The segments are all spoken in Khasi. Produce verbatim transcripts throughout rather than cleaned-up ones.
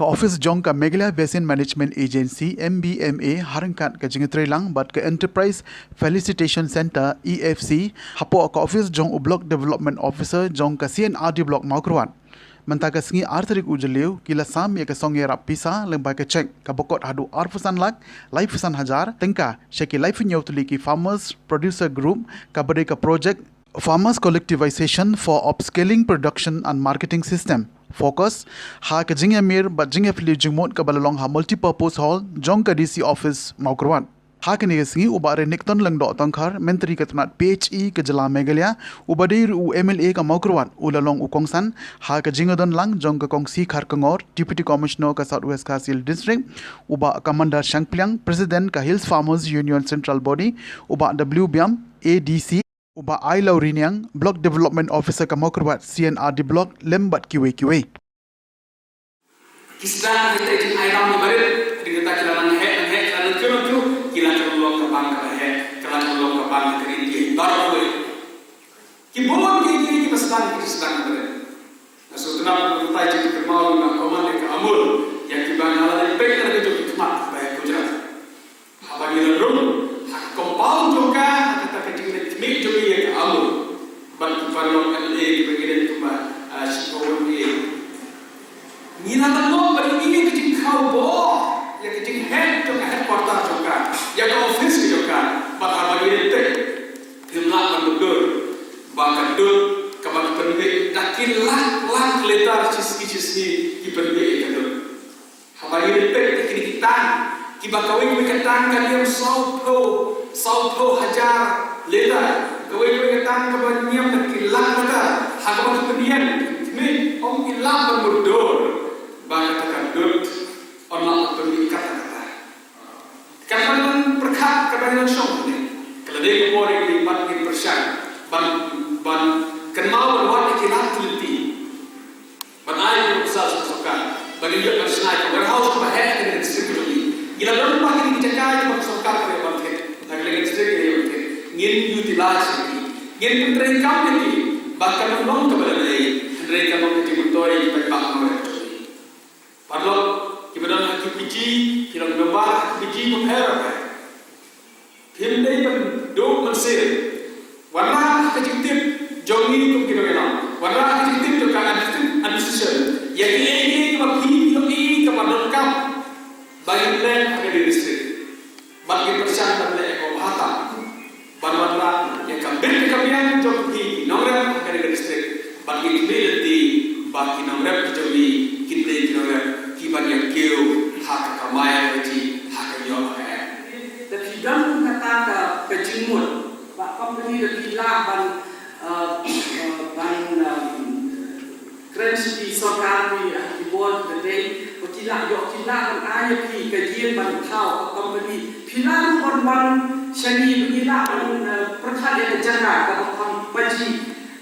Ka office jong ka Meghalaya Basin Management Agency, M B M A, ha ryngkat ka jingïatreilang bad ka Enterprise Facilitation Centre, E F C, hapoh ka office jong u Block Development Officer jong ka C and R D Block Mawkyrwat. Mynta ka sngi ar tarik u Jylliew, ki la sam ïa ka song ïarap pisa lyngba ka cheque kaba kot haduh arphew san lak laiphew san hajar tyngka sha ki laiphew hynñiew tylli ki Farmers Producer Group, kaba dei ka project Farmers Collectivization for Upscaling Production and Marketing System, FOCUS, ha ka jingïamir bad jingïaphylliew jingmut kaba la long ha Multipurpose Hall jong ka D C Office, Mawkyrwat. Ha kane ka sngi, u Bah Renikton Lyngdoh Tongkhar, Myntri ka tnat P H E ka jylla Meghalaya, uba dei ruh u M L A ka Mawkyrwat, u la long u kongsan ha ka jingïadonlang jong ka Kong C Kharkongor, Deputy Commissioner ka South West Khasi Hills District, u Bah Commander Shangpliang, President ka Hills Farmers Union Central Body, u Bah W Biam, A D C, u Bah Ailawriniang, Block Development Officer ka Mawkyrwat C and R D Block, lem bad kiwei kiwei. Ki sdang ïa ka jingairam ni barit, hynrei kata ki la nang heh, nang heh, ki la nang kiew, nang kiew, ki la ka long ka bang kaba heh, ka la ka long ka bang ka ri ki baroh kawei. Ki bun ki ki ki ba sdang, ki sdang ni barit. Nga sngewtynnat ba ka jingkynmaw ïa ka Amul, ïa kiba nga la leit peit na ka jong ki khmat ba heh kujra. Haba ngi la rung ha ka compound jong ka, ha kata ka jingdon khmih jong ngi ïa ka Amul, bad ki paralok M L A kiba ngi don kumba, ah, shiphew wei. Ngi la lyngngoh bad ngi ïa ka jingkhaw bor ïa ka jingheh jong ka headquarter jong ka, ïa ka office jong ka. Bad haba ngi la peit, ngim lah ban mutdur ba ka dud kaba ki pynbeit da ki lak lak litar shi sngi shi sngi, ki pynbeit ïa ka dud. Haba ngi la peit ïa kine ki tank, kiba kawei kawei ka tank ka niam sawphew, sawphew hajar litar. Kawei kawei ka tank kaba niam da ki lak litar. Ha kaba ki pynïeng, ki mih, ym ki lah ban mutdur ba kata ka dud yn lah ban pynmih katta katta. Kaba ngi pyrkhat, kaba ngi shong hangne, ka la dei ka por ïa ngi ban pyrshang, ban, ban kynmaw, ban wad ïa ki lad ki lynti. Ban ai ïa ka pisa sha ka sorkar ba ngin ïoh ban shna ïa ka warehouse kaba heh ha kane ka district ka jong ngi. Ngi la don bha kine ki jaka kiba ka sorkar ka ïoh ban thied, na ka liang ka district ka ïoh ban thied. Ngin utilize ïa ki, ngin pyntreikam ïa ki ba kan ym long kaba dang ei, hynrei kan long ka jingmyntoi ïa ki paidbah nongrep ka jong ngi. Paralok kiba don ha ki P G, ki long member ha ki P G bapher bapher. Phim dei ban duh mynsiem. Wanrah ha ka jingtip jong ngi kum ki nongïalam, wanrah ha ka jingtip jong ka administ-, administration, ïa kiei kiei kiba phi ïohi kaba donkam ba ngin leh ha kane ka district, bad ngin pyrshang ban leh ïa ka bha tam. Ban wanrah ïa ka bit ka biang jong phi ki nongrep ha kane ka district. Bad ngi khmih lynti ba ki nongrep ki jong ngi kin dei ki nongrep kiban ïa kiew ha ka kamai kajih, ha ka ïoh ha ka em. Da phi don kata ka, ka jingmut ba company da phi lah ban, uh, uh, ban, um, kren sha ki sorkar, ki, uh, ki bor, ki dei ba ki lah ïoh, ki lah ban ai ïa phi ka ïing ban thaw ka company. Phi lah ruh ban wan sha ngi ba ngi lah ban, uh, pyrkhat ïa ka jaka kaba kham pajih.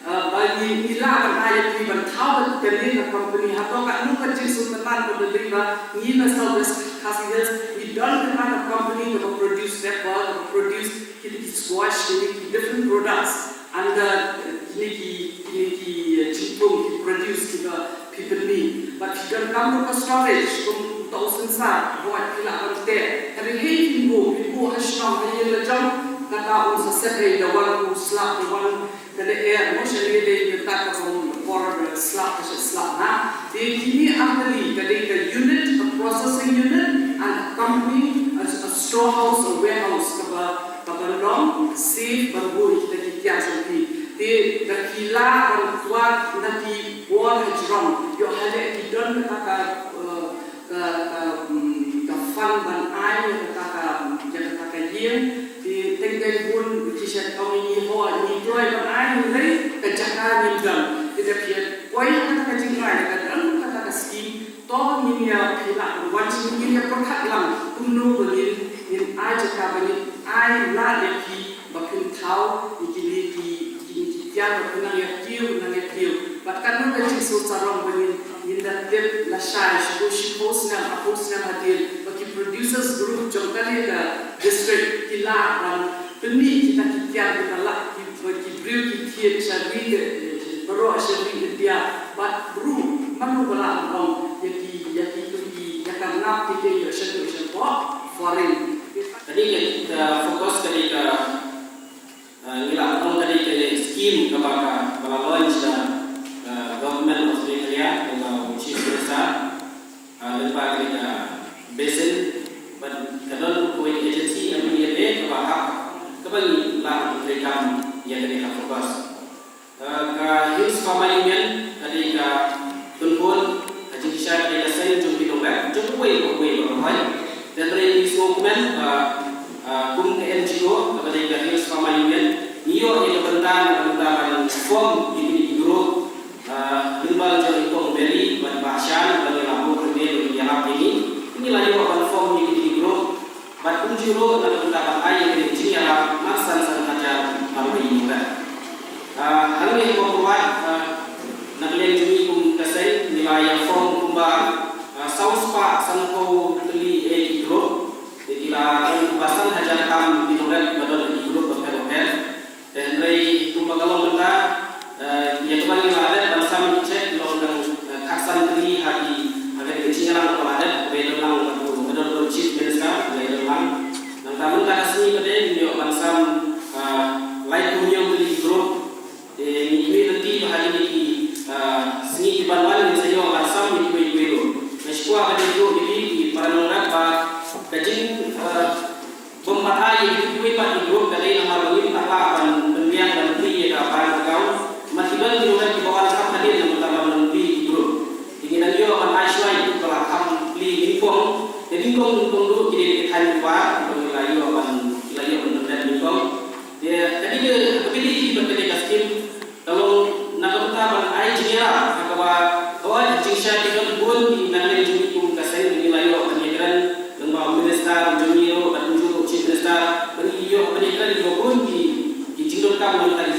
Ah, ba ngi, ngi lah ban ai ïa phi ban thaw kane ka company. Hato katno ka jingsngewtynnat kaba dei ba ngi na South West Khasi Hills ngi don kane ka company kaba produce paper, kaba produce kine ki squash, kine ki different products under, eh, kine ki, kine ki, eh, jingthung ki produce kiba phi pynmih. Bad phi donkam ruh ka storage, kum uta u sensar, ba phi lah ban teh. Hynrei hei phin buh, phin buh ha shnong, ha ïing la jong, kata un sa sep ei, da wan u slap, da wan Ka dei, eh, mo sha ngi dei kata ka por, por slap, ka slap na. Te kine artylli ka dei ka unit, a processing unit, and a company, a, a storehouse, a warehouse, kaba, kaba long safe ban buh ïa kita ki tiar jong phi. Te da phi lah ban kwah na ki bor hajrong, ïoh ha leh ki don kata ka, eh, ka, ka, mm, ka fund ban ai ïa kata ka, ïa kata ka ïing. Te teng teng bun ki shet ong ngi ho ngi kloi ban ai, hynrei ka jaka ngim don. Te da phi ïa poi ha kata ka jingai, ka don kata ka skim, to ngin ïa phi lah wan sha ngin ïa pyrkhat lang kumno ba ngin, ngin ai jaka ba ngin ai lad ïa phi ba phin thaw ïa kine ki, kine ki tiar ba phin nang ïa kiew, nang ïa kiew. Bad katno ka jingsngewsarong ba ngin, ngin da tip lashai shiphew, shiphew snem, arphew snem hadien ba ki producers group jong kane ka district ki lah ban pynmih kita ki tiar, kita lah ki, ba ki briew ki thied sha ri, baroh sha ri India. Bad ruh mano ba lah ban ong ïa ki, ïa ki, ki Ap ki te election election for foreign. Ka dei ka focus ka dei ka ngi la ong ka dei ka scheme kaba ka ba la launch da government of Meghalaya, kaba chief minister. Lyngba ka dei ka basin bad ka don kawei agency M D A kaba hap kaba ngi la treikam ïa ka dei ka focus. Ka Hills Farmer Union ka dei ka pynbun ka jingshisha ka dei ka seng jong ki nongrep jong uwei pa uwei ba rwai. Te hynrei ngi sngewkmen ba kum ka N G O kaba dei ka Hills Farmer Union ngi ïoh ïa ka bynta na ka bynta ban form ïa kine ki group. Lyngba jong i Kong Mary bad Bah Shan ba ngi la buh ïa ka ïarap ïa ngi, ngi la ïoh ban form ïa kine ki group. Bad kumjuh ruh na ka bynta ban ai ïa ka jingïarap mar san san hajar tam ka ïing ka. Hangne ha Mawkyrwat na ka liang jong ngi kum ka seng ngi la ïa form kumba saw spah sanphew tylli ki group. Te ki la don kumba san hajar tam ki nongrep kiba don ha ki group bapher bapher. Te hynrei kumba ka long mynta ïa kaba ngi la dep ban sam ki check long dang khatsan tylli ha ki ha ka jingïalang kaba la dep kaba ïadon lang bad u Honorable Chief Minister kaba ïadon lang. Nangta mynta ka sngi pat ngi ïoh ban sam laiphew hynñiew tylli ki group. Te ngi kmie lynti ba ha kine ki sngi kiban wan ngin sa ïoh ban sam ïa kiwei kiwei ruh. Nga sngewkwah ba dei ruh ïa ki para nongrep ba ka jing bym pat ai ïa kiwei pat ki group ka dei namar ba ngim pat lah ban pynbiang ban plie ïa ka bank account. Mat ki don ki nongrep kiba wan kham hadien namar ban plie ki group. Te ngi dang ïoh ban ai shuwa ïa kiba la kham plie nyngkong. Te nyngkong nyngkong ruh ki dei ki thaiñ kiba kiba ngi la ïoh ban la ïoh ban pynbiang nyngkong. Te ka dei ka ka dei ki ban ka dei ka skim. Ka long na ka bynta ban ai jingïarap ha kaba hooid jingshisha ki don bun ki nongïalam jong ngi kum ka seng ngi la ïoh ban ïakren lyngba u minister jong ngi ruh bad kumjuh ruh chief minister ban ïoh ban ïakren ïa bun ki ki jingdonkam na ka bynta ki